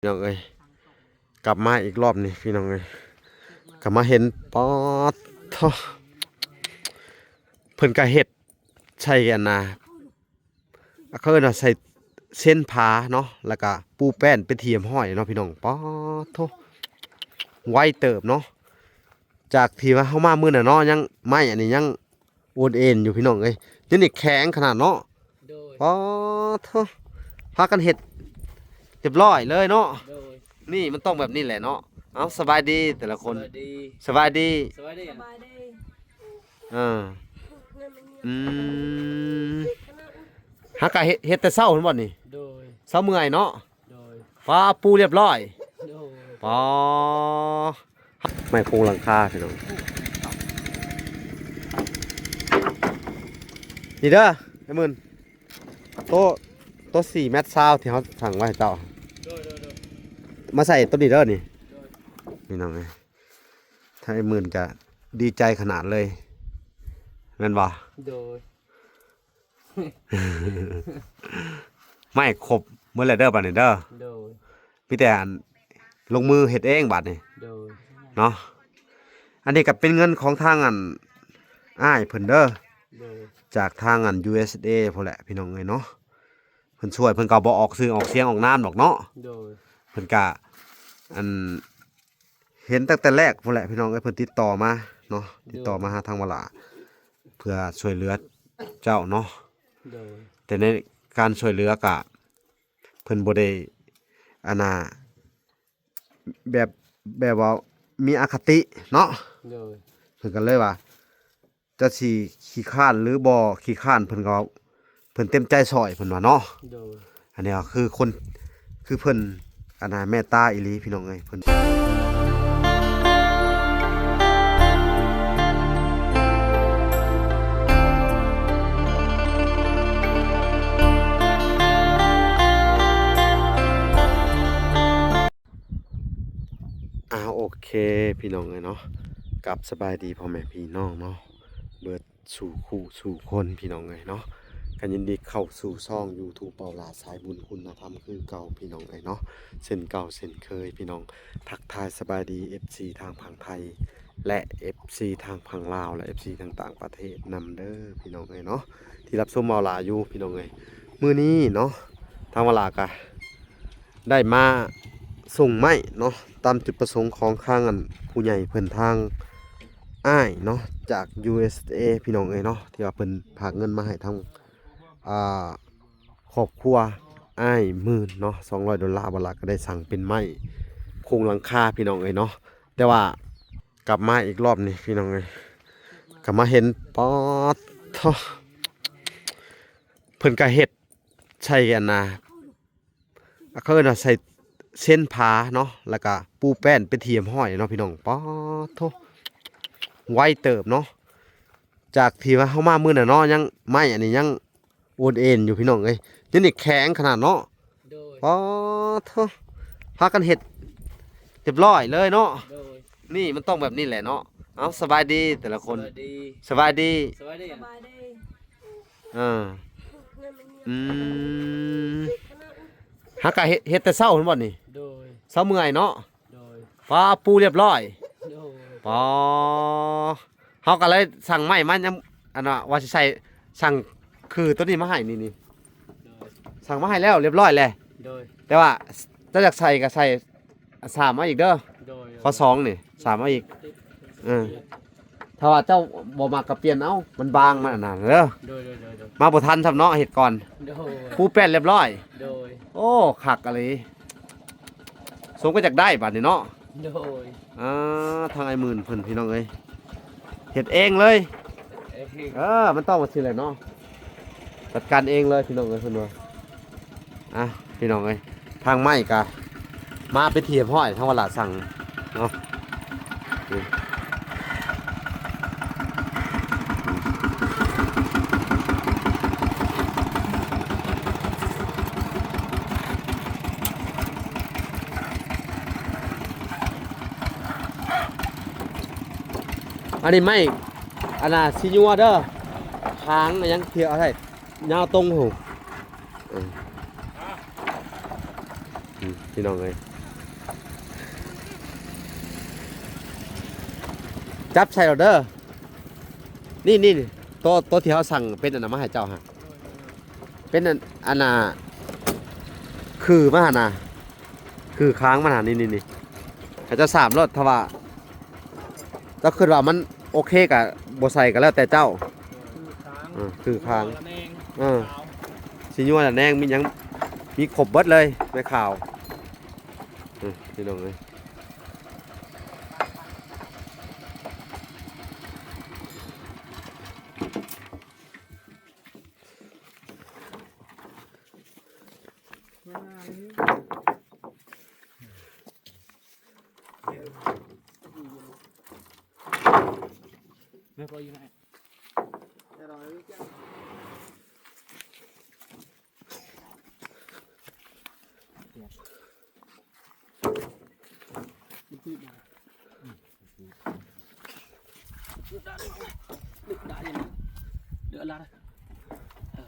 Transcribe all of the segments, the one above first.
พี่น้องเอ้ย กลับมาอีกรอบนี่พี่น้องเอ้ย กลับมาเห็น ป๊าดโธ่ เพิ่นก็เฮ็ดใส่อันน่ะ เขาเอิ้นว่าใส่เส้นผาเนาะ แล้วก็ปูแป้นเป็นที่เรียบร้อยเนาะพี่น้อง ป๊าดโธ่ ไวเติบเนาะ จากที่ว่าเฮามามื้อนั้นเนาะ ยังไม้อันนี้ยัง โอนเอ็นอยู่พี่น้องเอ้ย นี่นี่แข็งขนาดเนาะ โดย ป๊าดโธ่ พากันเฮ็ดเรียบร้อยเลยเนาะ โดย นี่มันต้องแบบนี้แหละเนาะ เอ้า สบายดีแต่ละคน สบายดี สบายดี สบายดี เออ อืม หากะเฮ็ด เฮ็ดแต่เช้าหั่นบ่นี่ โดย เช้าเมื่อยเนาะ โดย ป๊า ปูเรียบร้อย โดย ป๊า ไม้โครงหลังคาพี่น้อง นี่เด้อ ไอ้หมื่น โต๊ะ โต๊ะสี่เมตรซาวที่เขาสั่งไว้ให้เจ้า โดย โดย โดย มาใส่โต๊ะนี้เด้อนี่ โดย พี่น้องเอ้ย ถ้าไอ้หมื่นก็ดีใจขนาดเลย แม่นบ่ โดย ไม้ครบหมดแล้วเด้อบัดนี้เด้อ โดย มีแต่อันลงมือเฮ็ดเองบัดนี้ โดย เนาะ อันนี้ก็เป็นเงินของทางอันอ้ายเพิ่นเด้อ โดย จากทางอัน ยูเอสเอ พู้นแหละพี่น้องเอ้ยเนาะ เพิ่นช่วย เพิ่นก็บ่ออกชื่อออกเสียงออกนามดอกเนาะ โดย เพิ่นก็อัน เห็นตั้งแต่แรกพู้นแหละพี่น้องเอ้ย เพิ่นติดต่อมาเนาะ ติดต่อมาหาทางวาลา เพื่อช่วยเหลือเจ้าเนาะ โดย แต่ในการช่วยเหลือกะ เพิ่นบ่ได้ อันน่ะ แบบ แบบว่ามีอคติเนาะ โดย เพิ่นก็เลยว่า จะสิขี้คร้านหรือบ่ขี้คร้าน เพิ่นก็ เพิ่นเต็มใจซ่อย เพิ่นว่าเนาะ โดย อันนี้ก็คือคน คือเพิ่น อันน่ะ เมตตาอีหลีพี่น้องเอ้ย เพิ่น อ่า โอเค พี่น้องเอ้ยเนาะ กับสบายดีพ่อแม่พี่น้องเนาะ เบิดสู่คู่สู่คนพี่น้องเอ้ยเนาะ ก็ยินดีเข้าสู่ช่องยูทูบเบาหลาสายบุญคุณธรรมคือเก่าพี่น้องเอ้ยเนาะ เช่นเก่าเช่นเคยพี่น้อง ทักทายสบายดี เอฟซี ทางฝั่งไทย และ เอฟซี ทางฝั่งลาว และ เอฟซี ทางต่างประเทศนำเด้อพี่น้องเอ้ยเนาะ ที่รับชมเบาหลาอยู่พี่น้องเอ้ย มื้อนี้เนาะ ทางเบาหลาก็ ได้มาส่งไม้เนาะ ตามจุดประสงค์ของทางอันผู้ใหญ่เพิ่น ทางอ้ายเนาะ จาก ยูเอสเอ พี่น้องเอ้ยเนาะ ที่ว่าเพิ่นฝากเงินมาให้ทาง อ่า ครอบครัวอ้ายหมื่นเนาะ สองร้อยดอลลาร์ บาดหลาก็ได้สั่งเป็นไม้โครงหลังคาพี่น้องเอ้ยเนาะ แต่ว่ากลับมาอีกรอบนี่พี่น้องเอ้ย กลับมาเห็น ป๊าดโธ่ เพิ่นก็เฮ็ดใส่อันน่ะ เขาเอิ้นว่าใส่เส้นผาเนาะ แล้วก็ปูแป้นเป็นที่เรียบร้อยเนาะพี่น้อง ป๊าดโธ่ ไวเติบเนาะ จากที่ว่าเฮามามื้อนั้นเนาะ ยังไม้อันนี้ยังโอนเอ็นอยู่พี่น้องเอ้ย นี่นี่แข็งขนาดเนาะ โดย ป๊าดโธ่ พากันเฮ็ดเรียบร้อยเลยเนาะ โดย นี่มันต้องแบบนี้แหละเนาะ เอ้า สบายดีแต่ละคน สบายดี สบายดี สบายดี เออ อืม หากะเฮ็ด เฮ็ดแต่เช้าหั่นบ่นี่ โดย เช้าเมื่อยเนาะ โดย ป๊า ปูเรียบร้อย โดย ป๊า เฮาก็เลยสั่งไม้มายัง อันน่ะ ว่าสิใส่ สั่งคือตัวนี้มาให้นี่ นี่ โดย สั่งมาให้แล้วเรียบร้อยแล้ว โดย แต่ว่าเจ้าอยากใส่ก็ใส่ สามเอาอีกเด้อ โดย ข้อสองนี่ สามเอาอีก เออ ถ้าว่าเจ้าบ่มักก็เปลี่ยนเอา มันบางมันอันนั้นเด้อ โดย โดย โดย โดย มาบ่ทันซ้ำเนาะ เฮ็ดก่อน โดย ปูแป้นเรียบร้อย โดย โอ้ คักอีหลี สมก็อยากได้บัดนี้เนาะ โดย อ่า ทางไอ้หมื่นเพิ่นพี่น้องเอ้ย เฮ็ดเองเลย เฮ็ดเอง เออ มันต้องว่าซี่แหละเนาะ จัดการเองเลยพี่น้องเอ้ย เพิ่นว่า อ่ะ พี่น้องเอ้ย ทางไม้กะมาเป็นที่เรียบร้อย ทางเบาหลาสั่งเนาะ นี่ อันนี้ไม้ อันน่ะ สิยัวเด้อ หางอะหยังเที่ยวอะไร ยาวตรงหู เออ อืม พี่น้องเอ้ย ຈັບໃສ່ໂລດເດີ. ນີ້ໆ ໂຕ ໂຕທີ່ເຮົາສັ່ງເປັນອັນນັ້ນມາໃຫ້ເຈົ້າຫັ້ນ ເປັນອັນ ອັນນ່າ ຄືມາຫັ້ນນະ ຄືຄ້າງມັນຫັ້ນ ນີ້ໆ ໃຫ້ເຈົ້າສາມໂລດ. ຖ້າວ່າເຈົ້າຄິດວ່າມັນໂອເຄກະບໍ່ໃສ່ກະແລ້ວແຕ່ເຈົ້າ. ຄືຄ້າງ ເອີ ຄືຄ້າງ ເອີ ສີນົວລະແນງ ມີຫຍັງ ມີຄົບເບິດເລີຍ ແມ່ຂາວ. ເອີ ພີ່ນ້ອງເອີຍ.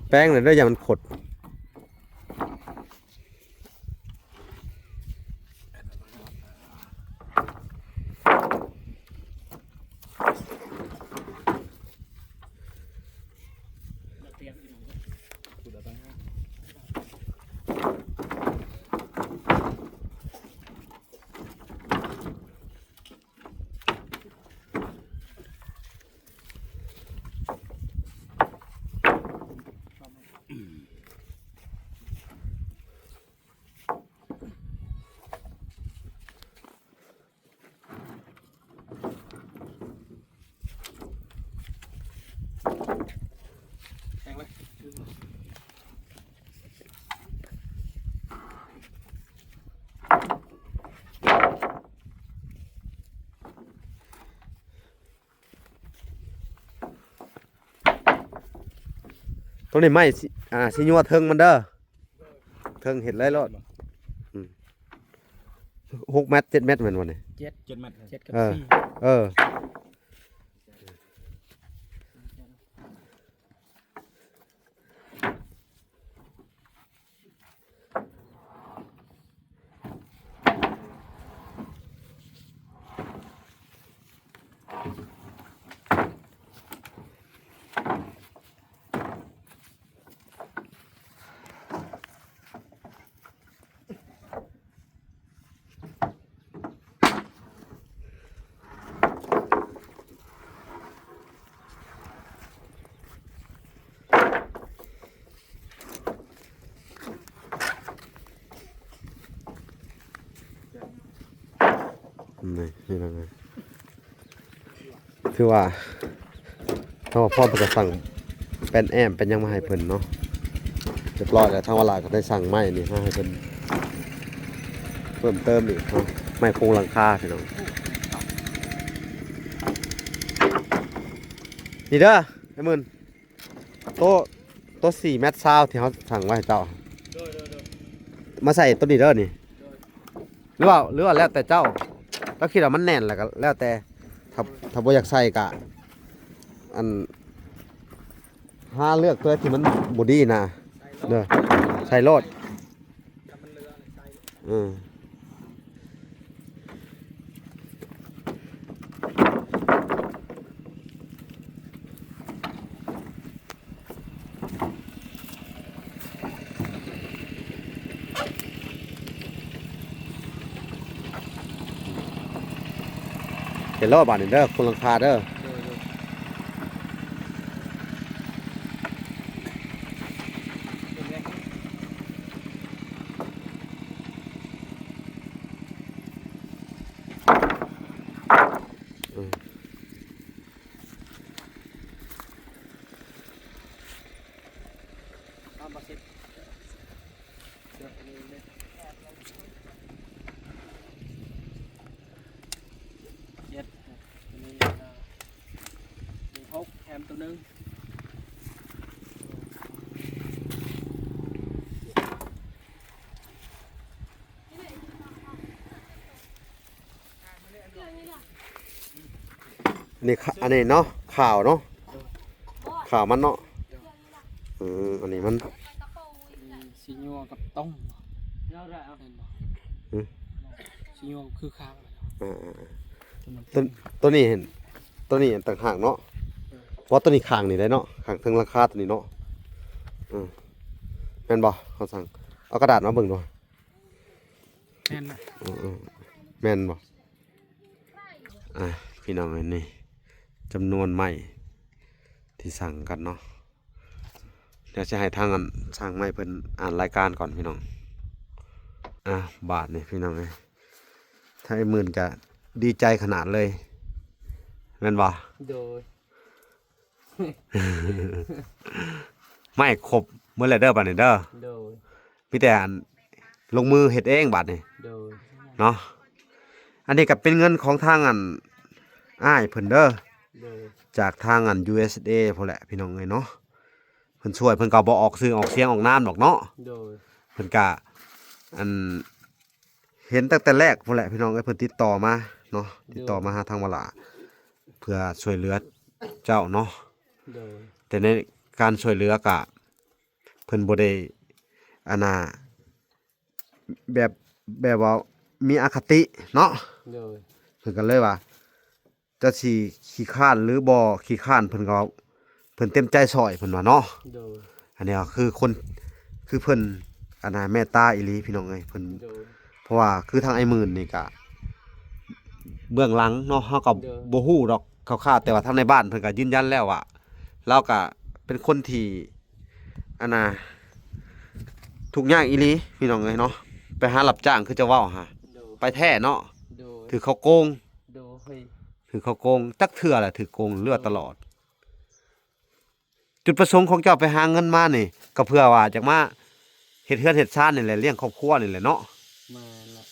ແປ້ງໜ້ອຍເດີ ຢ່າມັນຂົດ. ໂຕນີ້ໄມ້ ອ່າ ສີຍົວເທິງມັນເດີ. ເທິງເຮັດໄດ້ໂລດ. ອືມ ຫົກແມັດ ເຈັດແມັດແມ່ນບໍ່ນີ້? ເຈັດ ເຈັດແມັດ ເຈັດກັບ ເອີ ສີ່ ເອີ. ນີ້ ນີ້ນະ ຖືວ່າ ທາງວ່າພອນເພິ່ນກໍສັ່ງແປ້ນແອ້ມແປ້ນຫຍັງມາໃຫ້ເພິ່ນເນາະ ຮຽບຮ້ອຍແລ້ວ. ທາງວ່າລາວກໍໄດ້ສັ່ງໄມ້ນີ້ມາໃຫ້ເພິ່ນເພີ່ມເຕີມອີກເນາະ ໄມ້ໂຄງຫຼັງຄາພີ່ນ້ອງ. ນີ້ເດີ ໄອ້ໝື່ນ ໂຕ ໂຕສີ່ແມັດຊາວທີ່ເຮົາສັ່ງໄວ້ໃຫ້ເຈົ້າ ໂດຍ ໂດຍ ໂດຍ ມາໃສ່ໂຕນີ້ເດີນີ້ ໂດຍ ຫຼືວ່າ ຫຼືວ່າແລ້ວແຕ່ເຈົ້າ ເຈົ້າຄິດວ່າມັນແໜ້ນແລ້ວກໍແລ້ວແຕ່ ຖ້າ ຖ້າບໍ່ຢາກໃສ່ກະ ອັນ ຫາເລືອກຕົວທີ່ມັນບໍ່ດີນະ ເດີ ໃສ່ໂລດ. ເຫັນແລ້ວບາດນີ້ເດີ ຄົນຫຼັງຄາເດີ. ໂດຍ ໂດຍ ເຫັນແລ້ວ ອືມ ເອົາມາເຊັດ ເຈັດ ອັນນີ້ກໍມີຫົກ ແຖມໂຕໜຶ່ງ. ນີ້ ອັນນີ້ເນາະ ຂາວເນາະ ຂາວມັນເນາະ. ອືມ ອັນນີ້ມັນ ສີຍົວກັບຕ້ອງ ແມ່ນບໍ່? ຫື? ສີຍົວຄືຄ້າງ. ອ່າໆໆ ໂຕ ໂຕນີ້ເຫັນ ຕົວນີ້ຕ່າງຫາກເນາະ. ເອີ ເພາະວ່າຕົວນີ້ຂ້າງນີ້ໄດ້ເນາະ ຂ້າງເທິງຫຼັງຄາຕົວນີ້ເນາະ. ເອີ ແມ່ນບໍ່ ຄຳສັ່ງ? ເອົາກະດາດມາເບິ່ງດູ. ແມ່ນລະ. ເອີໆ ແມ່ນບໍ່? ອ່າ ພີ່ນ້ອງເອີຍ ນີ້ຈຳນວນໄມ້ທີ່ສັ່ງກັນເນາະ. ດຽວຊິໃຫ້ທາງອັນຊ່າງໄມ້ເພິ່ນອ່ານລາຍການກ່ອນພີ່ນ້ອງ. ອ່າ ບາດນີ້ພີ່ນ້ອງເອີຍ ທາງອ້າຍໝື່ນກະດີໃຈຂະໜາດເລີຍ ແມ່ນບໍ່? ໂດຍ. ໄມ້ຄົບໝົດແລ້ວເດີບາດນີ້ເດີ. ໂດຍ. ມີແຕ່ອັນລົງມືເຮັດເອງບາດນີ້. ໂດຍ. ເນາະ ອັນນີ້ກໍເປັນເງິນຂອງທາງອັນອ້າຍເພິ່ນເດີ. ໂດຍ. ຈາກທາງອັນ ຢູເອສເອ ພຸ້ນແຫຼະພີ່ນ້ອງເອີຍເນາະ. ເພິ່ນຊ່ວຍ ເພິ່ນກໍບໍ່ອອກຊື່ອອກສຽງອອກນາມດອກເນາະ. ໂດຍ. ເພິ່ນກະ ອັນ ເຫັນຕັ້ງແຕ່ແລກພຸ້ນແຫຼະພີ່ນ້ອງເອີຍ ເພິ່ນຕິດຕໍ່ມາເນາະ. ໂດຍ. ຕິດຕໍ່ມາຫາທາງວະຫຼາ ເພື່ອຊ່ວຍເຫຼືອເຈົ້າເນາະ. ໂດຍ. ແຕ່ໃນການຊ່ວຍເຫຼືອກະ ເພິ່ນບໍ່ໄດ້ ອັນນ່າ ແບບ ແບບວ່າມີອະຄະຕິເນາະ. ໂດຍ. ເພິ່ນກໍເລີຍວ່າ ຈະຊິຂີ້ຄ້ານຫຼືບໍ່ຂີ້ຄ້ານ ເພິ່ນກໍ ເພິ່ນເຕັມໃຈຊ່ອຍ ເພິ່ນວ່າເນາະ. ໂດຍ. ອັນນີ້ກໍຄືຄົນ ຄືເພິ່ນ ອັນນ່າ ແມັດຕາອີ່ຫຼີພີ່ນ້ອງເອີຍ ເພິ່ນ. ໂດຍ. ເພາະວ່າຄືທາງອ້າຍໝື່ນນີ້ກະ ເບື້ອງຫຼັງເນາະ ເຮົາກໍ ໂດຍ ບໍ່ຮູ້ດອກຄ່າວໆ ແຕ່ວ່າທາງໃນບ້ານເພິ່ນກໍຢືນຢັນແລ້ວວ່າ ລາວກໍເປັນຄົນທີ່ ອັນນ່າ ທຸກຍາກອີ່ຫຼີພີ່ນ້ອງເອີຍເນາະ. ໄປຫາຮັບຈ້າງຄືເຈົ້າເວົ້າຫັ້ນ. ໂດຍ. ໄປແທ້ເນາະ. ໂດຍ. ຖືກເຂົາໂກງ. ໂດຍ. ຖືກເຂົາໂກງ ຈັກເທື່ອລະຖືກໂກງເຫຼືອຕະຫຼອດ. ຈຸດປະສົງຂອງເຈົ້າໄປຫາເງິນມານີ້ ກໍເພື່ອວ່າຈະມາເຮັດເຮືອນເຮັດຊານນີ້ແຫຼະ ລ້ຽງຄອບຄົວນີ້ແຫຼະເນາະ. ແມ່ນລະ.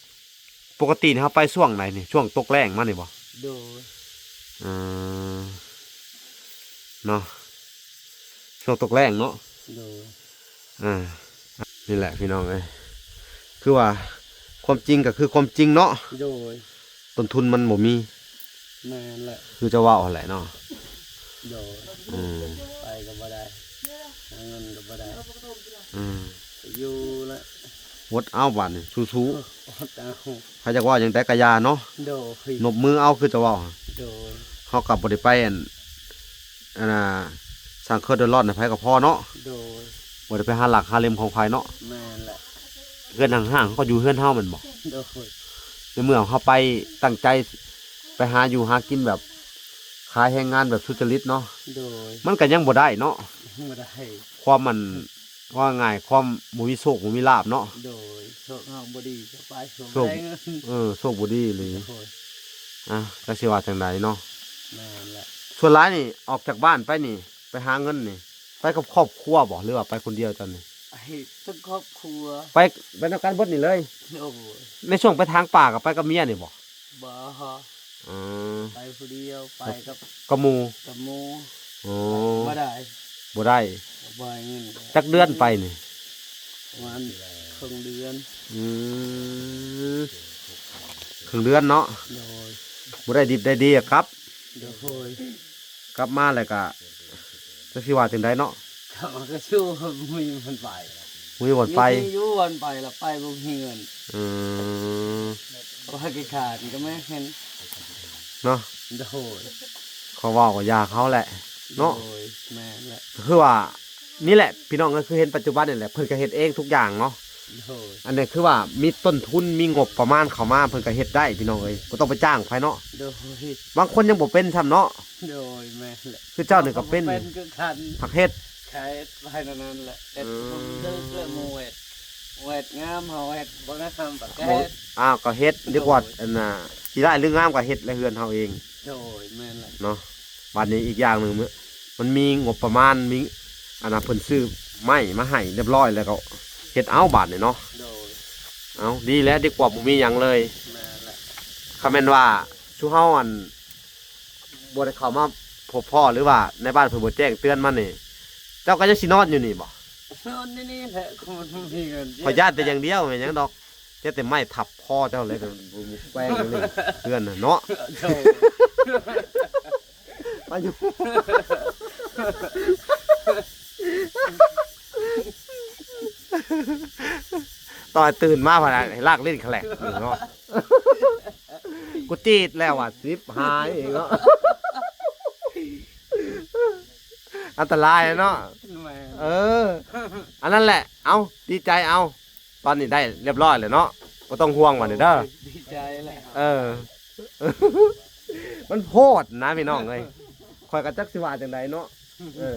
ປົກກະຕິນີ້ເຮົາໄປຊ່ວງໃດນີ້ ຊ່ວງຕົກແລ້ງມານີ້ບໍ່? ໂດຍ. ເອີ ເນາະ ຊ່ວງຕົກແລ້ງເນາະ. ໂດຍ. ອ່າ ນີ້ແຫຼະພີ່ນ້ອງເອີຍ ຄືວ່າຄວາມຈິງກໍຄືຄວາມຈິງເນາະ. ໂດຍ. ຕົ້ນທຶນມັນບໍ່ມີ. ແມ່ນແຫຼະ ຄືເຈົ້າເວົ້າຫັ້ນແຫຼະເນາະ. ໂດຍ. ອືມ ໄປກໍບໍ່ໄດ້ ຫາເງິນກໍບໍ່ໄດ້. ອືມ ຢູ່ລະ ອົດເອົາບາດນີ້ ສູ້ໆ ອົດເອົາ. ໃຜຢາກເວົ້າຫຍັງໃດກໍຢ່າເນາະ. ໂດຍ. ນົບມືເອົາຄືເຈົ້າເວົ້າ. ໂດຍ. ເຮົາກໍບໍ່ໄດ້ໄປອັນ ອັນນ່າ ສ້າງເຂື່ອນເດືອດຮ້ອນໃຫ້ໃຜກໍພໍເນາະ. ໂດຍ. ບໍ່ໄດ້ໄປຫາລັກຫາເຫຼັ້ມຂອງໃຜເນາະ. ແມ່ນແຫຼະ. ເຮືອນຫ້າງໆ ເຮົາກໍຢູ່ເຮືອນເຮົາແມ່ນບໍ່? ໂດຍ. ໃນເມື່ອເຮົາໄປຕັ້ງໃຈໄປຫາຢູ່ຫາກິນແບບຂາຍແຮງງານແບບສຸດຈະລິດເນາະ. ໂດຍ. ມັນກໍຍັງບໍ່ໄດ້ເນາະ. ບໍ່ໄດ້. ຄວາມມັນ ວ່າງ່າຍ ຄວາມບໍ່ມີໂຊກບໍ່ມີລາບເນາະ. ໂດຍ. ໂຊກເຮົາບໍ່ດີກໍໄປ ໂຊກ ໂຊກ ບໍ່ໄດ້ເງິນ. ເອີ ໂຊກບໍ່ດີອີ່ຫຼີ. ໂດຍ. ອ່າ ຈັກຊິວ່າຈັ່ງໃດເນາະ. ແມ່ນແຫຼະ. ສ່ວນຫຼາຍນີ້ອອກຈາກບ້ານໄປນີ້ ໄປຫາເງິນນີ້ ໄປກັບຄອບຄົວບໍ່ ຫຼືວ່າໄປຄົນດຽວເຈົ້ານີ້? ໄປກັບຄອບຄົວ. ໄປ ໄປນຳກັນເບິດນີ້ເລີຍ? ໂດຍ. ໃນຊ່ວງໄປຖາງປ່າກໍໄປກັບເມຍນີ້ບໍ່? ບໍ່. ອືມ ໄປຜູ້ດຽວ ໄປກັບ ກັບໝູ່. ກັບໝູ່. ໂອ້ ບໍ່ໄດ້ ບໍ່ໄດ້. ບໍ່ໃຫ້ເງິນ. ຈັກເດືອນໄປນີ້? ປະມານເຄິ່ງເດືອນ. ອືມ ເຄິ່ງເດືອນເນາະ. ໂດຍ. ບໍ່ໄດ້ດິບໄດ້ດີກໍກັບ. ໂດຍ. ກັບມາແລ້ວກໍ ຈັກຊິວ່າຈັ່ງໃດເນາະ. ກັບມາກໍສູ້ ບໍ່ມີບ່ອນໄປ. ບໍ່ມີບ່ອນໄປ. ມີຢູ່ບ່ອນໄປລະໄປບໍ່ມີເງິນ. ອືມ ວ່າຂີ້ຄ້ານກໍແມ່ນເນາະ. ໂດຍ. ເຂົາເວົ້າກໍຢ່າເຂົາແຫຼະເນາະ. ໂດຍ. ແມ່ນແຫຼະ. ກໍຄືວ່າ ນີ້ແຫຼະພີ່ນ້ອງເອີຍ ຄືເຫັນປັດຈຸບັນນີ້ແຫຼະ ເພິ່ນກໍເຮັດເອງທຸກຢ່າງເນາະ. ໂດຍ. ອັນນີ້ຄືວ່າມີຕົ້ນທຶນ ມີງົບປະມານເຂົ້າມາ ເພິ່ນກໍເຮັດໄດ້ພີ່ນ້ອງເອີຍ ບໍ່ຕ້ອງໄປຈ້າງໃຜເນາະ. ໂດຍ. ບາງຄົນຍັງບໍ່ເປັນຊ້ຳເນາະ. ໂດຍ. ແມ່ນແຫຼະ. ຄືເຈົ້ານີ້ກໍເປັນ ເປັນຄືກັນ ຫາກເຮັດ ຂາຍໄປນັ້ນແຫຼະ. ເຮັດ ອືມ ເດີກແລະໝູ່ເຮັດ ເຮັດງາມເຮົາເຮັດບໍ່ງາມປະກາດ. ອ້າວ ກໍເຮັດ ໂດຍ ດີກວ່າ ອັນນ່າ ຊິຮ້າຍຫຼືງາມກໍເຮັດແລະເຮືອນເຮົາເອງ. ໂດຍ. ແມ່ນແຫຼະ. ເນາະ. ບາດນີ້ອີກຢ່າງໜຶ່ງ ມັນມີງົບປະມານ ມີ ອັນນ່າ ເພິ່ນຊື້ໄມ້ມາໃຫ້ຮຽບຮ້ອຍແລ້ວກໍເຮັດເອົາບາດນີ້ເນາະ. ໂດຍ. ເອົາ ດີແລ້ວ ດີກວ່າບໍ່ມີຫຍັງເລີຍ. ແມ່ນແຫຼະ. ຄັນແມ່ນວ່າຊຸເຮົາ ອັນ ບໍ່ໄດ້ເຂົ້າມາພົບພໍ້ ຫຼືວ່າໃນບ້ານເພິ່ນບໍ່ແຈ້ງເຕືອນມານີ້ ເຈົ້າກໍຍັງຊິນອນຢູ່ນີ້ບໍ່? ນອນຢູ່ນີ້ແຫຼະ ຄົນບໍ່ມີເງິນ. ຂ້ອຍຢ້ານແຕ່ຢ່າງດຽວ ແມ່ນຫຍັງດອກ ຢ້ານແຕ່ໄມ້ທັບຄໍເຈົ້າແລ້ວ ແຂວງຢູ່ນີ້ເຮືອນນະເນາະ. ໂດຍ. ໄປຢູ່ ຕອນຕື່ນມາພະນະ ລາກຫຼິ້ນແຂລກຢູ່ເນາະ. ກູຈີດແລ້ວວ່າ ຊິບຫາຍອີກເນາະ. ອັນຕະລາຍເນາະ. ແມ່ນ ເອີ ອັນນັ້ນແຫຼະ. ເອົາ ດີໃຈ ເອົາ ຕອນນີ້ໄດ້ຮຽບຮ້ອຍແລ້ວເນາະ ບໍ່ຕ້ອງຫ່ວງບັດນີ້ເດີ. ໂອ້ຍ ດີໃຈແຫຼະ. ເອີ ມັນໂພດນະພີ່ນ້ອງເອີຍ ຂ້ອຍກໍຈັກຊິວ່າຈັ່ງໃດເນາະ. ເອີ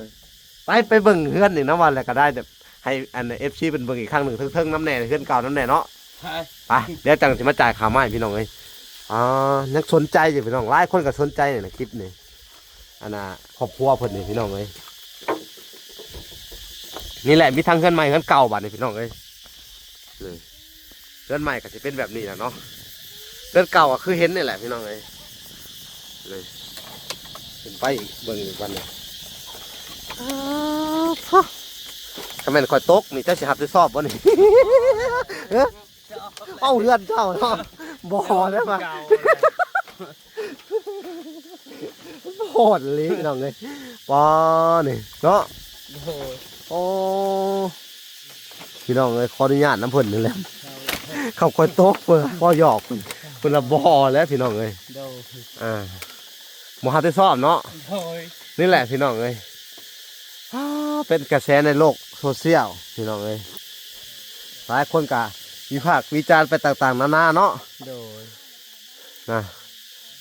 ໄປ ໄປເບິ່ງເຮືອນນີ້ນຳວ່າ ແລ້ວກໍໄດ້ແບບໃຫ້ອັນ ເອັຟຊີ ເພິ່ນເບິ່ງອີກຄັ້ງໜຶ່ງ ເທິງໆນຳແດ່ ເຮືອນເກົ່ານຳແດ່ເນາະ. ໄປ ໄປ ດຽວຈັ່ງຊິມາຈ່າຍຄ່າໄມ້ພີ່ນ້ອງເອີຍ. ອ່າ ຍັງສົນໃຈຢູ່ພີ່ນ້ອງ ຫຼາຍຄົນກໍສົນໃຈນີ້ນະ ຄລິບນີ້ ອັນນ່າ ຄອບຄົວເພິ່ນນີ້ພີ່ນ້ອງເອີຍ. ນີ້ແຫຼະ ມີທັງເຮືອນໃໝ່ເຮືອນເກົ່າບັດນີ້ພີ່ນ້ອງເອີຍ. ນີ້ ເຮືອນໃໝ່ກໍຊິເປັນແບບນີ້ແຫຼະເນາະ ເຮືອນເກົ່າກໍຄືເຫັນນີ້ແຫຼະພີ່ນ້ອງເອີຍ. ນີ້ ຂຶ້ນໄປອີກ ເບິ່ງອີກບັດນີ້. ອ້າວ ຖ້າແມ່ນຂ້ອຍຕົກນີ້ ເຈົ້າຊິຮັບຜິດຊອບບໍ່ນີ້? ເອີ ເອົາເຮືອນເຈົ້າເນາະ ບໍ່ແລ້ວວ່າ ໂຫດອີ່ຫຼີພີ່ນ້ອງເອີຍ. ປ້ານີ້ເນາະ ໂດຍ ໂອ້ ພີ່ນ້ອງເອີຍ ຂໍອະນຸຍາດນຳເພິ່ນນີ້ແຫຼະ. ເຂົາຄ່ອຍຕົກ ເພິ່ນເວົ້າຫຍອກ ເພິ່ນ ເພິ່ນວ່າບໍ່ແລ້ວພີ່ນ້ອງເອີຍ. ໂດຍ ອ່າ ບໍ່ຮັບຜິດຊອບເນາະ. ໂດຍ ນີ້ແຫຼະພີ່ນ້ອງເອີຍ ອ້າ ເປັນກະແສໃນໂລກໂຊຊຽວພີ່ນ້ອງເອີຍ ຫຼາຍຄົນກະວິພາກວິຈານໄປຕ່າງໆນານາເນາະ. ໂດຍ ນະ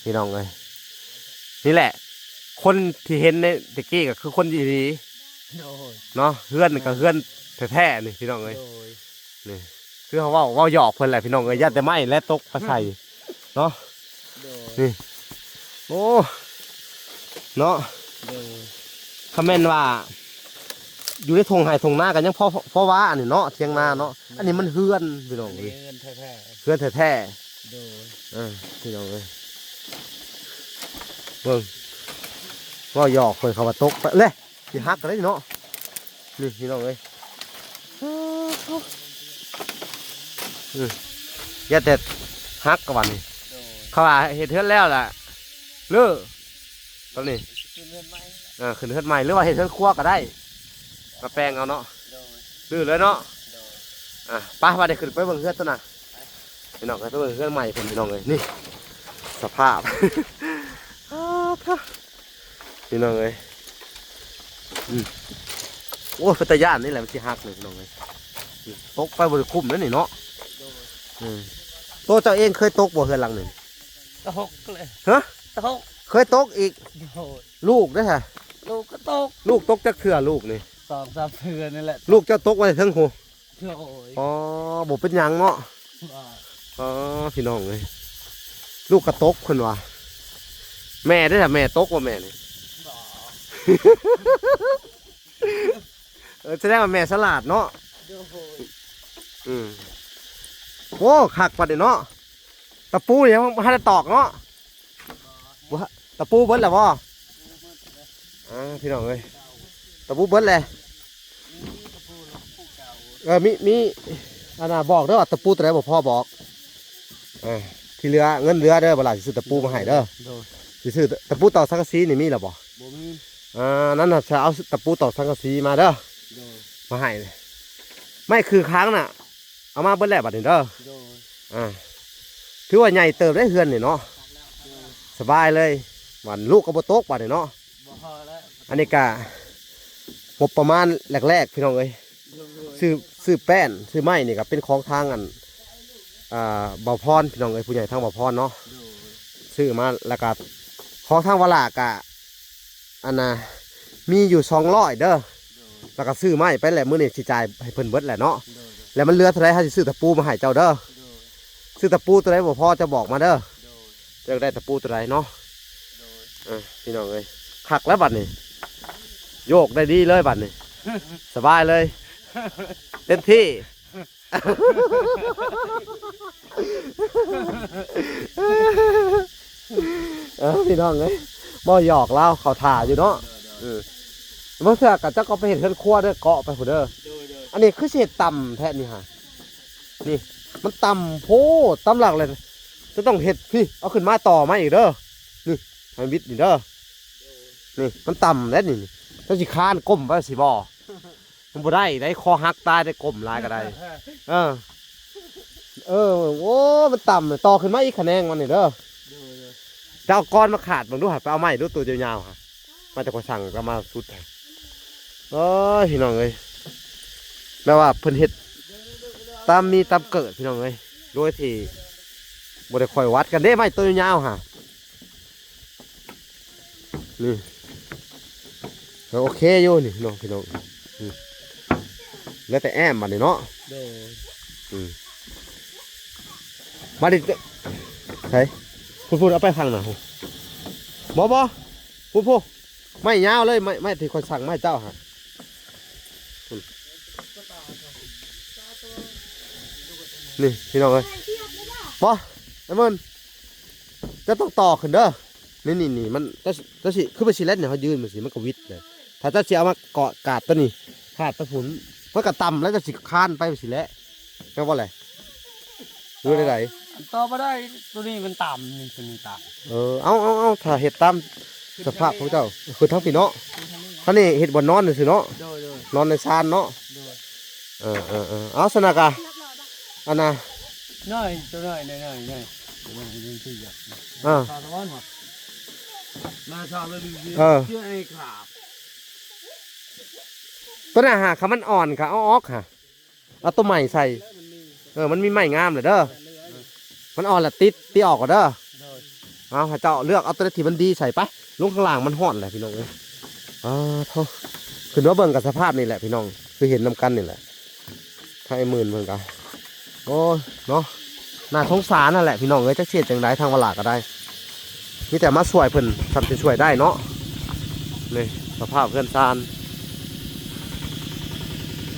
ພີ່ນ້ອງເອີຍ ນີ້ແຫຼະ ຄົນທີ່ເຫັນໃນຕະກີ້ກໍຄືຄົນອີ່ຫຼີ. ໂດຍ ເນາະ ເຮືອນນີ້ກໍເຮືອນແທ້ໆນີ້ພີ່ນ້ອງເອີຍ. ໂດຍ ນີ້ ຄືເຮົາເວົ້າ ເວົ້າຫຍອກເພິ່ນແຫຼະພີ່ນ້ອງເອີຍ ຢ້ານແຕ່ໄມ້ແຫຼະຕົກມາໃສ່ເນາະ. ໂດຍ ນີ້ ໂອ້ ເນາະ. ໂດຍ ຄັນແມ່ນວ່າຢູ່ໃນທົ່ງໄຮ່ທົ່ງນາກໍຍັງພໍ ພໍວ່າອັນນີ້ເນາະ ຖຽງນາເນາະ. ອັນນີ້ມັນເຮືອນພີ່ນ້ອງເອີຍ ເຮືອນແທ້ໆ ເຮືອນແທ້ໆ. ໂດຍ ເອີ ພີ່ນ້ອງເອີຍ ເບິ່ງ ເວົ້າຫຍອກເພິ່ນ ເຂົາວ່າຕົກໄປແລ້ວ ຊິຫັກກໍໄດ້ເນາະ. ນີ້ພີ່ນ້ອງເອີຍ ອື ຢ່າແຕ່ຫັກກະບາດນີ້. ໂດຍ ເຂົາວ່າເຮັດເຮືອນແລ້ວລະ ເລີ ຕອນນີ້ ຂຶ້ນເຮືອນໃໝ່ ເອີ ຂຶ້ນເຮືອນໃໝ່ ຫຼືວ່າເຮັດເຮືອນຄົວກໍໄດ້ ມາແປງເອົາເນາະ. ໂດຍ ຫຼືເລີຍເນາະ. ໂດຍ ອ່ະ ໄປ ວ່າໄດ້ຂຶ້ນໄປເບິ່ງເຮືອນຕົວນະ ພີ່ນ້ອງເອີຍ ໄປເບິ່ງເຮືອນໃໝ່ເພິ່ນພີ່ນ້ອງເອີຍ. ນີ້ສະພາບ ອ້າ ພີ່ນ້ອງເອີຍ ອື ໂອ້ຍ ເປັນຕາຢ້ານນີ້ແຫຼະ ມັນຊິຫັກນີ້ພີ່ນ້ອງເອີຍ. ອື ຕົກໄປບໍ່ໄດ້ຄຸ້ມເດ້ນີ້ເນາະ. ໂດຍ ອື ໂຕເຈົ້າເອງເຄີຍຕົກບໍ່ເຮືອນຫຼັງນີ້? ຕົກເລີຍ ຮະ ຕົກ ເຄີຍຕົກອີກ. ໂດຍ ລູກເດ້ຊະ ລູກກໍຕົກ ລູກຕົກຈັກເທື່ອລູກນີ້? ສອງສາມເທື່ອນີ້ແຫຼະ ລູກເຈົ້າຕົກໄວ້ເທິງພຸ້ນ. ໂອ້ຍ ອໍ ບໍ່ເປັນຫຍັງເນາະ. ອໍ ພີ່ນ້ອງເອີຍ ລູກກະຕົກເພິ່ນວ່າ. ແມ່ເດ້ ແມ່ຕົກບໍ່ແມ່ນີ້? ເອີ ສະແດງວ່າແມ່ສະຫຼາດເນາະ. ໂດຍ ອື ໂອ້ ຄັກປານນີ້ເນາະ. ຕະປູນີ້ຍັງບໍ່ທັນໄດ້ຕອກເນາະ. ບໍ່ ຕະປູເບິດແລ້ວບໍ່? ອ່າ ພີ່ນ້ອງເອີຍ ຕະປູເບິດແລ້ວ. ເອີ ມີ ມີ ອັນນ່າ ບອກເດີວ່າຕະປູຕົວໃດບໍ່ພໍບອກ. ເອີ ທີ່ເຫຼືອ ເງິນເຫຼືອເດີ ບັດຫຼານຊິຊື້ຕະປູມາໃຫ້ເດີ. ໂດຍ ຊິຊື້ຕະປູຕອກສັງກະສີນີ້ມີແລ້ວບໍ່? ບໍ່ມີ. ອ່າ ນັ້ນນະ ຈະເອົາຕະປູຕອກສັງກະສີມາເດີ. ໂດຍ ມາໃຫ້ ໄມ້ຄືຄາງນະ ເອົາມາເບິດແລ້ວບັດນີ້ເດີ. ໂດຍ ອ່າ ຖືວ່າໃຫຍ່ເຕີບເດ້ເຮືອນນີ້ເນາະ. ໂດຍ ສະບາຍເລີຍ ບັດລູກກໍບໍ່ຕົກບັດນີ້ເນາະ. ບໍ່ພໍແລ້ວ ອັນນີ້ກະງົບປະມານແລກໆ ພີ່ນ້ອງເອີຍ. ໂດຍ ຊື້ ຊື້ແປ້ນ ຊື້ໄມ້ນີ້ກະເປັນຂອງທາງອັນ ອ່າ ບ່າວພອນ ພີ່ນ້ອງເອີຍ ຜູ້ໃຫຍ່ທາງບ່າວພອນເນາະ. ໂດຍ ຊື້ມາ ແລ້ວກະຂອງທາງວາລາກະ ອັນນ່າ ມີຢູ່ສອງຮ້ອຍເດີ. ໂດຍ ແລ້ວກໍຊື້ໄມ້ໄປແຫຼະ ມື້ນີ້ຊິຈ່າຍໃຫ້ເພິ່ນເບິດແຫຼະເນາະ. ໂດຍ ແລ້ວມັນເຫຼືອເທົ່າໃດ ເຮົາຊິຊື້ຕະປູມາໃຫ້ເຈົ້າເດີ. ໂດຍ ຊື້ຕະປູຕົວໃດບໍ່ພໍ ເຈົ້າບອກມາເດີ. ໂດຍ ເຈົ້າຢາກໄດ້ຕະປູຕົວໃດເນາະ. ໂດຍ ເອີ ພີ່ນ້ອງເອີຍ ຄັກແລ້ວບັດນີ້ ໂຍກໄດ້ດີເລີຍບັດນີ້ ສະບາຍເລີຍ ເຕັມທີ່. ເອີ ພີ່ນ້ອງເອີຍ ບໍ່ຫຍອກລາວ ເຂົາຖ້າຢູ່ເນາະ. ໂດຍ ໂດຍ ເອີ ບາງເທື່ອກໍເຈົ້າກໍໄປເຮັດເຮືອນຄົວເດີ ເກາະໄປພຸ້ນເດີ. ໂດຍ ໂດຍ ອັນນີ້ຄືຊິເຮັດຕ່ຳແທ້ນີ້ຫາ ນີ້ມັນຕ່ຳໂພດ ຕ່ຳຫຼັກເລີຍ ຈະຕ້ອງເຮັດພີ້ ເອົາຂຶ້ນມາຕໍ່ມາອີກເດີ. ນີ້ ໃຫ້ບິດນີ້ເດີ ນີ້ມັນຕ່ຳແລ້ວນີ້ ເຈົ້າຊິຄານກົ້ມໄປຊິບໍ່? ມັນບໍ່ໄດ້ໄດ໋ ຄໍຫັກຕາຍໄດ້ ກົ້ມຫຼາຍກໍໄດ້. ເອີ ເອີ ໂອ້ ມັນຕ່ຳ ຕໍ່ຂຶ້ນມາອີກຂະແໜງມັນນີ້ເດີ. ໂດຍ ໂດຍ ຈະເອົາກ້ອນມາຂາດເບິ່ງດູຫະ ໄປເອົາໄມ້ດູ ໂຕຍາວໆຫະ ມາແຕ່ຂ້ອຍສັ່ງກໍມາສຸດ. ໂອ້ຍ ພີ່ນ້ອງເອີຍ ແບບວ່າເພິ່ນເຮັດຕາມມີຕາມເກີດ ພີ່ນ້ອງເອີຍ ໂດຍທີ່ບໍ່ໄດ້ຄ່ອຍວັດກັນເດ້ ໄມ້ໂຕຍາວໆຫັ້ນ ນີ້ ກໍໂອເຄຢູ່ນີ້ເນາະ ພີ່ນ້ອງ ອືມ ແລ້ວແຕ່ແອ້ມບັດນີ້ເນາະ ໂດຍ ອືມ ມາດິ ໃສ ພຸ້ນໆ ເອົາໄປຂ້າງໜ້າ ບໍ່ ບໍ່ ພຸ້ນໆ ໄມ້ຍາວເລີຍ ໄມ້ ໄມ້ທີ່ຂ້ອຍສັ່ງມາໃຫ້ເຈົ້າຫັ້ນ ນີ້ ພີ່ນ້ອງເອີຍ ບໍ່ ໄອ້ເມີນ ເຈົ້າຕ້ອງຕໍ່ຂຶ້ນເດີ ນີ້ໆໆ ມັນ ເຈົ້າ ເຈົ້າຊິ ຄືໄປຊິແລ່ນນີ້ ເຮົາຢືນໄປຊິ ມັນກໍຫວິດເລີຍ ຖ້າເຈົ້າຊິເອົາມາເກາະກາດຕົວນີ້ ພາດໄປພຸ້ນ ມັນກໍຕ່ຳແລ້ວ ເຈົ້າຊິຄານໄປຊິແຫຼະ ແມ່ນບໍ່ແຫຼະ ຫຼືໃດໆ ອັນຕໍ່ບໍ່ໄດ້ ຕົວນີ້ມັນຕ່ຳ ນີ້ຕົວນີ້ຕ່ຳ ເອີ ເອົາ ເອົາ ເອົາ ຖ້າເຮັດຕາມສະພາບຂອງເຈົ້າ ຄືທາງພີ້ເນາະ ທາງນີ້ເຮັດບ່ອນນອນຊື່ໆເນາະ ໂດຍໆ ນອນໃນຊານເນາະ ໂດຍ ເອີໆໆ ເອົາຊັ້ນນະກະ ອັນນ່າ ນ້ອຍ ຕົວນ້ອຍ ນ້ອຍໆ ນ້ອຍ ອາ ຕົວນັ້ນຫາ ຄັນມັນອ່ອນກະເອົາອອກຫາ ເອົາຕົວໃໝ່ໃສ່ ເອີ ມັນມີໄມ້ງາມແຫຼະເດີ ມັນອ່ອນລະຕິດ ຕິດອອກເດີ ໂດຍ ເອົາ ໃຫ້ເຈົ້າເລືອກເອົາຕົວໃດທີ່ມັນດີໃສ່ໄປ ລົງຂ້າງລ່າງມັນຮ້ອນແຫຼະ ພີ່ນ້ອງເອີຍ ອາ ໂທ້ ຂຶ້ນມາເບິ່ງກັບສະພາບນີ້ແຫຼະ ພີ່ນ້ອງ ຄືເຫັນນຳກັນນີ້ແຫຼະ ທາງໄອ້ໝື່ນເພິ່ນກະ ໂອ້ຍ ເນາະ ໜ້າສົງສານຫັ້ນແຫຼະ ພີ່ນ້ອງເອີຍ ຈັກຊິເຮັດຈັ່ງໃດ ທາງວາລາກໍໄດ້ ມີແຕ່ມາຊ່ວຍເພິ່ນສ່ຳທີ່ຊ່ວຍໄດ້ເນາະ ນີ້ສະພາບເຮືອນຊານ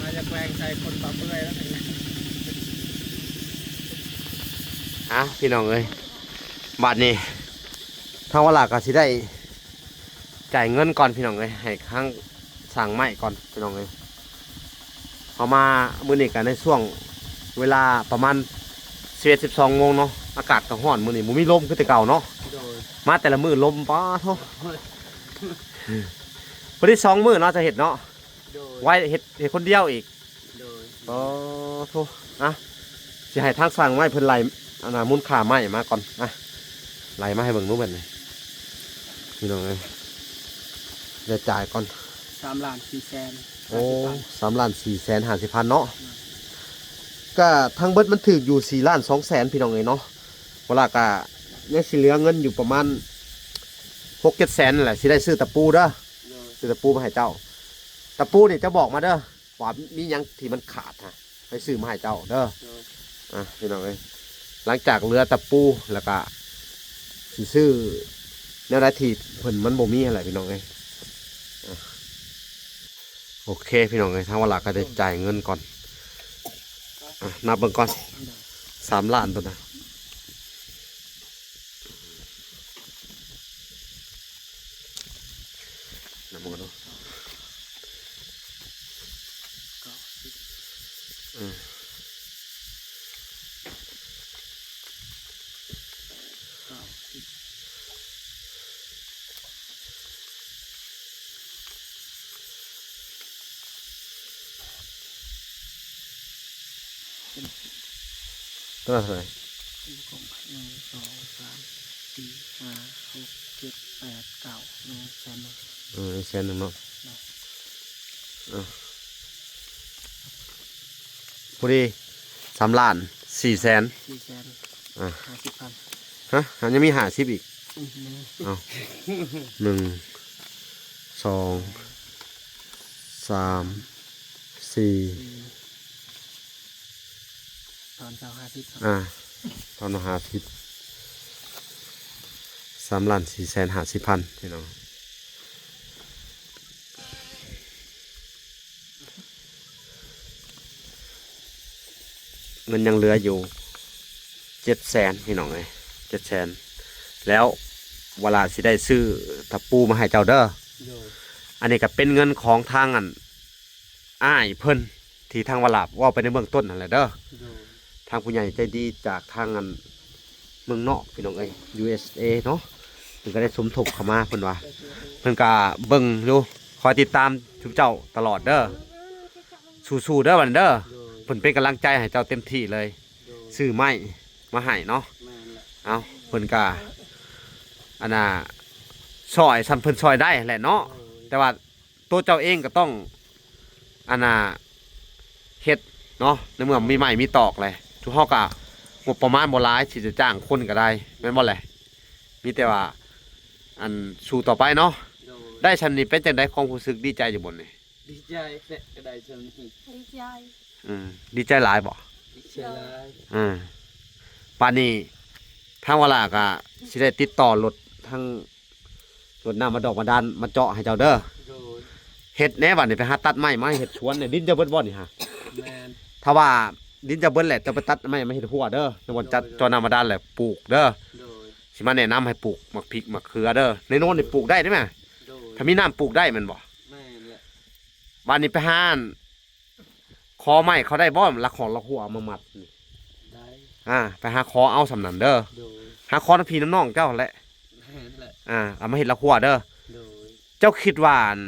ມາຈາກແຂວງໄຊຄົນປາເປື່ອຍແລ້ວ ອ່ະ ພີ່ນ້ອງເອີຍ ບາດນີ້ທາງວາລາກໍຊິໄດ້ ຈ່າຍເງິນກ່ອນພີ່ນ້ອງເອີຍ ໃຫ້ທາງຊ່າງໄມ້ກ່ອນພີ່ນ້ອງເອີຍ ເຮົາມາມື້ນີ້ກໍໃນຊ່ວງເວລາປະມານສິບເອັດ ສິບສອງໂມງເນາະ ອາກາດກໍຮ້ອນ ມື້ນີ້ບໍ່ມີລົມຄືແຕ່ເກົ່າເນາະ ໂດຍ ມາແຕ່ລະມື້ລົມ ປາໂທ້ ພໍດີສອງມື້ເນາະ ຈະເຮັດເນາະ ໂດຍ ໄວ້ເຮັດ ເຮັດຄົນດຽວອີກ ໂດຍ ອໍ ໂທ້ ອ່ະ ຊິໃຫ້ທາງຊ່າງໄມ້ເພິ່ນໄລ່ ອັນນ່າ ມູນຄ່າໄມ້ມາກ່ອນ ອ່ະ ໄລ່ມາໃຫ້ເບິ່ງດູບັດນີ້ ພີ່ນ້ອງເອີຍ ໄດ້ຈ່າຍກ່ອນ ສາມລ້ານສີ່ແສນ ໂອ້ ຫ້າສິບພັນ ສາມລ້ານສີ່ແສນຫ້າສິບພັນເນາະ ອືມ ກະທັງເບິດມັນຖືກຢູ່ສີ່ລ້ານສອງແສນ ພີ່ນ້ອງເອີຍເນາະ ເວລາກະຍັງຊິເຫຼືອເງິນຢູ່ປະມານຫົກເຈັດແສນນັ້ນແຫຼະ ຊິໄດ້ຊື້ຕະປູເດີ ໂດຍ ຊື້ຕະປູມາໃຫ້ເຈົ້າ ຕະປູນີ້ເຈົ້າບອກມາເດີ ວ່າມີຫຍັງທີ່ມັນຂາດຫະ ໃຫ້ຊື້ມາໃຫ້ເຈົ້າເດີ ໂດຍ ອ່ະ ພີ່ນ້ອງເອີຍ ຫຼັງຈາກເຫຼືອຕະປູ ແລ້ວກະຊິຊື້ແນວໃດທີ່ເພິ່ນມັນບໍ່ມີຫັ້ນແຫຼະ ພີ່ນ້ອງເອີຍ ອ່ະ ໂອເຄ ພີ່ນ້ອງເອີຍ ທາງວາລາກໍໄດ້ຈ່າຍເງິນກ່ອນ ອ່ະ ນັບເບິ່ງກ່ອນ ສາມລ້ານໂຕນະ ນຳເບິ່ງກ່ອນເນາະ ເກົ້າສິບ ເອີ ເກົ້າສິບ ເປັນ ຕົວນັ້ນເທົ່າໃດ? ເປັນຂອງ ໜຶ່ງ ສອງ ສາມ ສີ່ ຫ້າ ຫົກ ເຈັດ ແປດ ເກົ້າ ໜຶ່ງແສນໜຶ່ງ ເອີ ແສນໜຶ່ງເນາະ ເອີ ພໍດີ ສາມລ້ານສີ່ແສນ ສີ່ແສນ ອ່າ ຫ້າສິບພັນ ຮະ ຍັງມີຫ້າສິບອີກ ອືມ ເອົາ ໜຶ່ງ ສອງ ສາມ ສີ່ ສີ່ ຕອນເຊົ້າຫ້າສິບ ອ່າ ຕອນເຮົາຫ້າສິບ ສາມລ້ານສີ່ແສນຫ້າສິບພັນ ພີ່ນ້ອງ ເງິນຍັງເຫຼືອຢູ່ເຈັດແສນ ພີ່ນ້ອງເອີຍ ເຈັດແສນ ແລ້ວວາລາຊິໄດ້ຊື້ຕະປູມາໃຫ້ເຈົ້າເດີ ໂດຍ ອັນນີ້ກໍເປັນເງິນຂອງທາງ ອັນ ອ້າຍເພິ່ນ ທີ່ທາງວາລາເວົ້າໄປໃນເບື້ອງຕົ້ນຫັ້ນແຫຼະເດີ ໂດຍ ທາງຜູ້ໃຫຍ່ໃຈດີຈາກທາງ ອັນ ເມືອງນອກ ພີ່ນ້ອງເອີຍ ຢູເອສເອ ເນາະ ເພິ່ນກໍໄດ້ສົມທົບເຂົ້າມາ ເພິ່ນວ່າ ເພິ່ນກໍເບິ່ງຢູ່ ຄອຍຕິດຕາມຊຸມເຈົ້າຕະຫຼອດເດີ ສູ້ໆເດີ ບັດນີ້ເດີ ໂດຍ ເພິ່ນເປັນກຳລັງໃຈໃຫ້ເຈົ້າເຕັມທີ່ເລີຍ ໂດຍ ຊື້ໄມ້ມາໃຫ້ເນາະ ແມ່ນແຫຼະ ເອົາ ເພິ່ນກໍ ອັນນ່າ ຊ່ອຍສ່ຳເພິ່ນຊ່ອຍໄດ້ແຫຼະເນາະ ໂດຍ ແຕ່ວ່າ ໂຕເຈົ້າເອງກໍຕ້ອງ ອັນນ່າ ເຮັດເນາະ ໃນເມື່ອມີໄມ້ມີຕອກແຫຼະ ທຸກເຮົາກະງົບປະມານບໍ່ຫຼາຍ ຊິຈະຈ້າງຄົນກະໄດ້ ແມ່ນບໍ່ແຫຼະ? ມີແຕ່ວ່າ ອັນ ສູ້ຕໍ່ໄປເນາະ. ໂດຍ ໄດ້ຊ່ຳນີ້ເປັນຈັ່ງໃດ ຄວາມຮູ້ສຶກ ດີໃຈຢູ່ບໍ່ນີ້? ດີໃຈແຫຼະ ກະໄດ້ຊ່ຳນີ້ ດີໃຈ. ອືມ ດີໃຈຫຼາຍບໍ່? ດີໃຈຫຼາຍ. ເອີ ບາດນີ້ທາງວາລາກະຊິໄດ້ຕິດຕໍ່ລົດ ທາງລົດນ້ຳບາດອກບາດານມາເຈາະໃຫ້ເຈົ້າເດີ. ໂດຍ ເຮັດແນ່ບາດນີ້ ໄປຫາຕັດໄມ້ມາເຮັດສວນນີ້. ດິນເຈົ້າເບິດບໍ່ນີ້ຫາ? ແມ່ນ. ຖ້າວ່າດິນເຈົ້າເບິດແຫຼະ ເຈົ້າໄປຕັດໄມ້ມາເຮັດຮົ້ວເດີ ໃນບ່ອນຈັດ ໂດຍ ເຈາະນ້ຳບາດານແຫຼະປູກເດີ. ໂດຍ ຊິມາແນະນຳໃຫ້ປູກໝາກພິກໝາກເຂືອເດີ. ໃນໂນນນີ້ປູກໄດ້ເດ້ແມ່? ໂດຍ ຖ້າມີນ້ຳປູກໄດ້ແມ່ນບໍ່? ແມ່ນແຫຼະ. ບາດນີ້ໄປຫາ ຂໍໄມ້ເຂົາໄດ້ບໍ່? ລັກຮອກລັກຮົ້ວເອົາມາມັດນີ້ ໄດ້. ອ່າ ໄປຫາຂໍເອົາຊ່ຳນັ້ນເດີ. ໂດຍ ຫາຂໍນຳພີ່ນຳນ້ອງເຈົ້າຫັ້ນແຫຼະ. ແມ່ນແຫຼະ. ອ່າ ເອົາມາເຮັດລັກຮົ້ວເດີ. ໂດຍ ເຈົ້າຄິດວ່າ ອັນ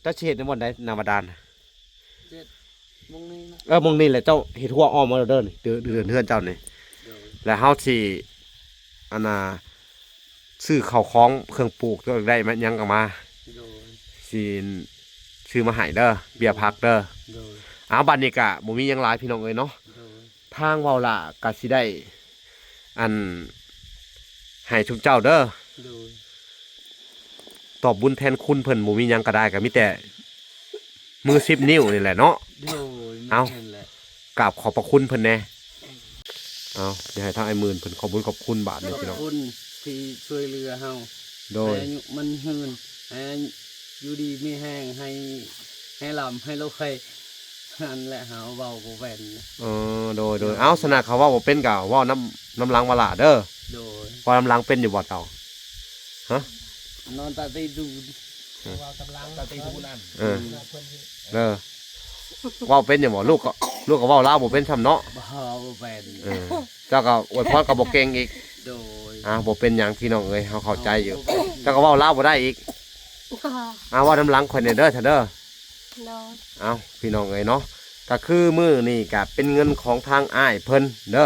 ເຈົ້າຊິເຮັດໃນບ່ອນໃດ ນ້ຳບາດານ? ເຈັດ ໝ່ອງນີ້ນະ. ເອີ ໝ່ອງນີ້ແຫຼະ ເຈົ້າເຮັດຮົ້ວອ້ອມເອົາເດີນີ້ ເດີ ເດີເຮືອນເຈົ້ານີ້. ໂດຍ ແລ້ວເຮົາຊິ ອັນນ່າ ຊື້ເຂົ້າຂອງເຄື່ອງປູກ ເຈົ້າຢາກໄດ້ມາຫຍັງກະມາ. ໂດຍ ຊິຊື້ມາໃຫ້ເດີ ເບ້ຍຜັກເດີ. ໂດຍ ເອົາ ບາດນີ້ກະບໍ່ມີຫຍັງຫຼາຍພີ່ນ້ອງເອີຍເນາະ. ໂດຍ ທາງເວົ້າຫຼ້າກະຊິໄດ້ ອັນ ໃຫ້ຊຸມເຈົ້າເດີ. ໂດຍ ຕອບບຸນແທນຄຸນເພິ່ນ ບໍ່ມີຫຍັງກະໄດ້ ກະມີແຕ່ມືສິບນິ້ວນີ້ແຫຼະເນາະ. ໂດຍ ເອົາ ແມ່ນແຫຼະ. ກາບຂອບພະຄຸນເພິ່ນແດ່. ເອົາ ດຽວໃຫ້ທາງອ້າຍໝື່ນເພິ່ນຂອບບຸນຂອບຄຸນບາດນີ້ພີ່ນ້ອງ. ຂອບຄຸນທີ່ຊ່ວຍເຫຼືອເຮົາ. ໂດຍ ໃຫ້ອາຍຸໝັ້ນຍືນ ໃຫ້ຢູ່ດີມີແຮງ ໃຫ້ ໃຫ້ລ່ຳໃຫ້ລວຍ. ນັ້ນແຫຼະ ເຮົາເວົ້າບໍ່ແມ່ນ. ເອີ ໂດຍ ໂດຍ ເອົາ ສະນະ ເຂົາເວົ້າບໍ່ເປັນກະເວົ້ານຳ ນຳຫຼັງວາລາເດີ. ໂດຍ ເວົ້ານຳຫຼັງເປັນຢູ່ບໍ່ເຈົ້າ? ຮະ? ນອນຕາຕີດູນ. ເອີ ເວົ້າຕາມຫຼັງ ຕາຕີດູນອັນ ເອີ ເອີ ເວົ້າເປັນຢູ່ບໍ່? ລູກກະ ລູກກະເວົ້າລາວບໍ່ເປັນຊ້ຳເນາະ. ບໍ່ ບໍ່ເປັນ. ເອີ ເຈົ້າກະອວຍພອນກະບໍ່ເກັ່ງອີກ. ໂດຍ ອ່າ ບໍ່ເປັນຫຍັງພີ່ນ້ອງເອີຍ ເຮົາເຂົ້າໃຈຢູ່. ເຈົ້າກະເວົ້າລາວບໍ່ໄດ້ອີກ. ອ່າ ເວົ້ານຳຫຼັງຂ້ອຍແດ່ເດີ ຊະເດີ. ໂດຍ ເອົາ ພີ່ນ້ອງເອີຍເນາະ ກະຄືມື້ນີ້ກະເປັນເງິນຂອງທາງອ້າຍເພິ່ນເດີ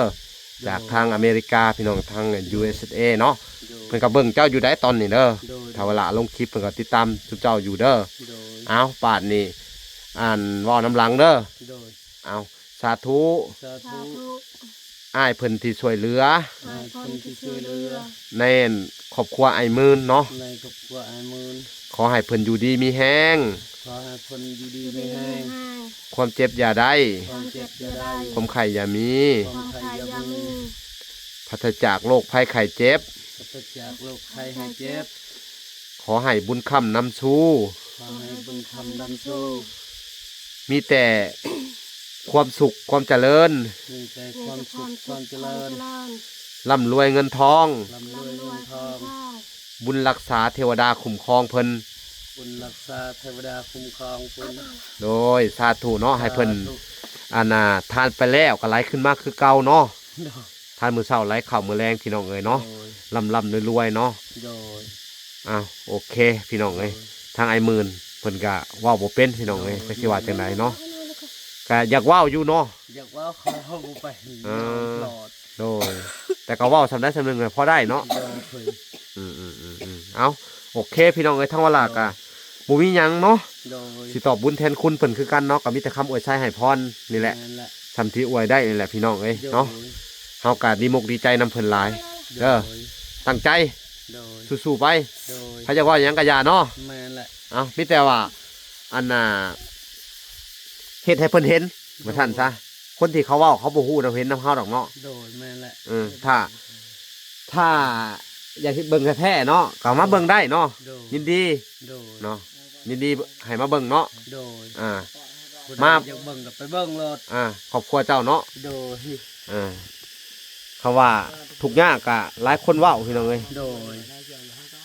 ຈາກທາງອາເມລິກາ ພີ່ນ້ອງ ທາງຢູເອັສເອເນາະ. ໂດຍ ເພິ່ນກະເບິ່ງເຈົ້າຢູ່ໃດຕອນນີ້ເດີ. ໂດຍ ຖ້າເວລາລົງຄລິບເພິ່ນກະຕິດຕາມຊຸມເຈົ້າຢູ່ເດີ. ໂດຍ ເອົາ ບາດນີ້ ອັນ ເວົ້ານຳຫຼັງເດີ. ໂດຍ ເອົາ ສາທຸ ສາທຸ ສາທຸ ອ້າຍເພິ່ນທີ່ຊ່ວຍເຫຼືອ ອ້າຍເພິ່ນທີ່ຊ່ວຍເຫຼືອ ໃນຄອບຄົວອ້າຍໝື່ນເນາະ ໃນຄອບຄົວອ້າຍໝື່ນ ຂໍໃຫ້ເພິ່ນຢູ່ດີມີແຮງ ຂໍໃຫ້ເພິ່ນຢູ່ດີມີແຮງ ຄວາມເຈັບຢ່າໄດ້ ຄວາມເຈັບຢ່າໄດ້ ຄວາມໄຂ້ຢ່າມີ ຄວາມໄຂ້ຢ່າມີ ປາສະຈາກໂລກໄພໄຂ້ເຈັບ ປາສະຈາກໂລກໄພໄຂ້ເຈັບ ຂໍໃຫ້ບຸນຄ້ຳນຳຊູ ຂໍໃຫ້ບຸນຄ້ຳນຳຊູ ມີແຕ່ຄວາມສຸກຄວາມຈະເລີນ ມີແຕ່ຄວາມສຸກຄວາມຈະເລີນ ລ່ຳລວຍເງິນທອງ ລ່ຳລວຍເງິນທອງ ບຸນລັກສາເທວະດາຄຸ້ມຄອງເພິ່ນ ບຸນລັກສາເທວະດາຄຸ້ມຄອງເພິ່ນ ໂດຍ ສາທຸເນາະ ໃຫ້ເພິ່ນ ສາທຸ ອັນນ່າ ທານໄປແລ້ວກະໄຫຼຂຶ້ນມາຄືເກົ່າເນາະ ໂດຍ ທານມື້ເຊົ້າໄຫຼເຂົ້າມື້ແລງ ພີ່ນ້ອງເອີຍເນາະ ໂດຍ ລ່ຳໆລວຍໆເນາະ ໂດຍ ອ້າວ ໂອເຄ ພີ່ນ້ອງເອີຍ ໂດຍ ທາງອ້າຍໝື່ນເພິ່ນກະເວົ້າບໍ່ເປັນ ພີ່ນ້ອງເອີຍ ໂດຍ ຈັກຊິວ່າຈັ່ງໃດເນາະ ກະຢາກເວົ້າຢູ່ເນາະ ຢາກເວົ້າ ເຂົາເວົ້າບໍ່ເປັນ ເອີ ໂດຍ ແຕ່ກະເວົ້າສ່ຳໃດສ່ຳໜຶ່ງແຫຼະ ພໍໄດ້ເນາະ ໂດຍ ອືມໆໆໆ ເອົາ ໂອເຄ ພີ່ນ້ອງເອີຍ ທາງວາລາກະ ໂດຍ ບໍ່ມີຫຍັງເນາະ ໂດຍ ຊິຕອບບຸນແທນຄຸນເພິ່ນຄືກັນເນາະ ກະມີແຕ່ຄຳອວຍໄຊໃຫ້ພອນນີ້ແຫຼະ ແມ່ນແຫຼະ ສ່ຳທີ່ອວຍໄດ້ນີ້ແຫຼະ ພີ່ນ້ອງເອີຍເນາະ ໂດຍ ເຮົາກະດີມົກດີໃຈນຳເພິ່ນຫຼາຍ ໂດຍ ເດີ ຕັ້ງໃຈ ໂດຍ ສູ້ໆໄປ ໂດຍ ໃຜຢາກເວົ້າຫຍັງກະຢ່າເນາະ ແມ່ນແຫຼະ ເອົາ ມີແຕ່ວ່າ ອັນນ່າ ເຮັດໃຫ້ເພິ່ນເຫັນ ໂດຍ ວ່າຊັ້ນຊະ ຄົນທີ່ເຂົາເວົ້າເຂົາບໍ່ຮູ້ນຳເຫັນນຳເຮົາດອກເນາະ ໂດຍ ແມ່ນແຫຼະ ເອີ ຖ້າ ຖ້າຢາກເບິ່ງແທ້ໆເນາະ ກະມາເບິ່ງໄດ້ເນາະ ໂດຍ ຍິນດີ ໂດຍ ເນາະ ຍິນດີໃຫ້ມາເບິ່ງເນາະ ໂດຍ ອ່າ ມາ ຢາກເບິ່ງກະໄປເບິ່ງໂລດ ອ່າ ຄອບຄົວເຈົ້າເນາະ ໂດຍ ອ່າ ຄຳວ່າທຸກຍາກກະຫຼາຍຄົນເວົ້າ ພີ່ນ້ອງເອີຍ ໂດຍ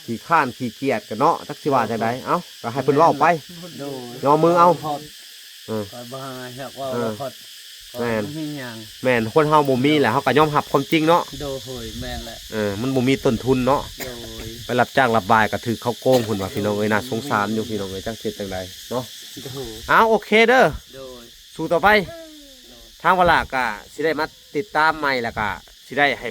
ຂີ້ຄ້ານຂີ້ກຽດກະເນາະ ຈັກຊິວ່າຈັ່ງໃດ ເອົ້າ ກະໃຫ້ເພິ່ນເວົ້າໄປ ໂດຍ ຍໍມືເອົາ ເອີ ຂ້ອຍບໍ່ໃຫ້ ຢາກເວົ້າ ເອີ ແລ້ວຂ້ອຍ ແມ່ນ ບໍ່ມີຫຍັງ ແມ່ນ ຄົນເຮົາບໍ່ມີແຫຼະ ເຮົາກະຍອມຮັບຄວາມຈິງເນາະ ໂດຍ ແມ່ນແຫຼະ ເອີ ມັນບໍ່ມີຕົ້ນທຶນເນາະ ໂດຍ ໄປຮັບຈ້າງຮັບບ່າຍກະຖືກເຂົາໂກງພຸ້ນວ່າ ພີ່ນ້ອງເອີຍ ໜ້າສົງສານຢູ່ ພີ່ນ້ອງເອີຍ ຈັກຊິເຮັດຈັ່ງໃດເນາະ ໂດຍ ເອົາ ໂອເຄເດີ ໂດຍ ສູ້ຕໍ່ໄປ ໂດຍ ທາງວາລາກະຊິໄດ້ມາຕິດຕາມໃໝ່ ແລ້ວກະຊິໄດ້ໃຫ້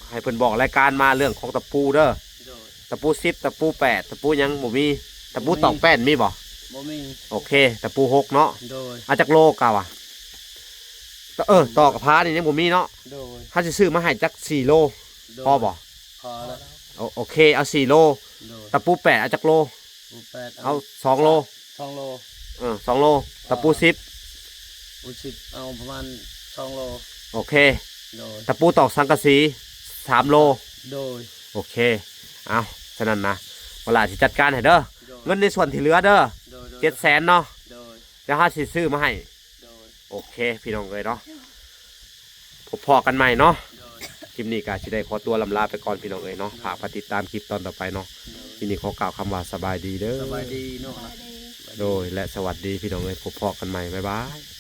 ໃຫ້ເພິ່ນບອກລາຍການມາເລື່ອງຂອງຕະປູເດີ ໂດຍ ຕະປູສິບ ຕະປູແປດ ຕະປູຫຍັງບໍ່ມີ ຕະປູຕອກແປ້ນມີບໍ່? ບໍ່ມີ ໂອເຄ ຕະປູຫົກເນາະ ໂດຍ ເອົາຈັກໂລເກົ່າອະ ເອີ ຕອກກະພານີ້ຍັງບໍ່ມີເນາະ ໂດຍ ເຮົາຊິຊື້ມາໃຫ້ຈັກສີ່ໂລ ໂດຍ ພໍບໍ່ ພໍແລ້ວ ໂອໂອເຄ ເອົາສີ່ໂລ ໂດຍ ຕະປູແປດເອົາຈັກໂລ ປູແປດ ເອົາສອງໂລ ສອງໂລ ເອີສອງໂລ ຕະປູສິບ ປູສິບເອົາປະມານສອງໂລ ໂອເຄ ໂດຍ ຕະປູຕອກສັງກະສີສາມໂລ ໂດຍ ໂອເຄ ເອົາສະນັ້ນນະ ເວລາຊິຈັດການໃຫ້ເດີ ໂດຍ ເງິນໃນສ່ວນທີ່ເຫຼືອເດີ ໂດຍ ເຈັດແສນເນາະ ໂດຍ ດຽວເຮົາຊິຊື້ມາໃຫ້ ໂດຍ ໂອເຄ ພີ່ນ້ອງເອີຍເນາະ ພົບພໍ້ກັນໃໝ່ເນາະ ໂດຍ ຄລິບນີ້ກໍຊິໄດ້ຂໍຕົວລ່ຳລາໄປກ່ອນພີ່ນ້ອງເອີຍເນາະ ຝາກໄປຕິດຕາມຄລິບຕອນຕໍ່ໄປເນາະ ໂດຍ ຄລິບນີ້ຂໍກ່າວຄຳວ່າສະບາຍດີເດີ ສະບາຍດີເນາະ ໂດຍ ແລະ ສະຫວັດດີພີ່ນ້ອງເອີຍ ພົບພໍ້ກັນໃໝ່ ບາຍບາຍ